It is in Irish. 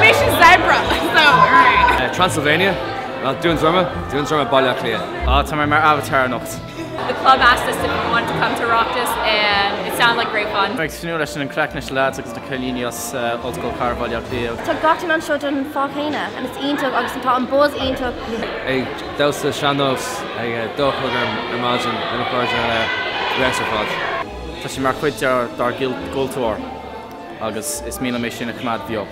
Mise zebra, so alright. Transylvania, Well, Dún Droma, Dún Droma Baile Átha Cliath. Ah, tá mé mar avatar anocht. The club asked us if we wanted to come to Oireachtas and it sounded like great fun. Ag tnúth leis an craic leis na lads agus na cailíní as Ollscoil Chathair Bhaile Átha Cliath. Tá gach duine anseo don fáth céanna and it's iontach agus tá an buzz iontach. Ag damhsa sean-nós ag a dó a chlog ar maidin le mo chairde ar fad. Tá sé mar chuid dár gcultúr agus is mian liom é sin a choimeád beo.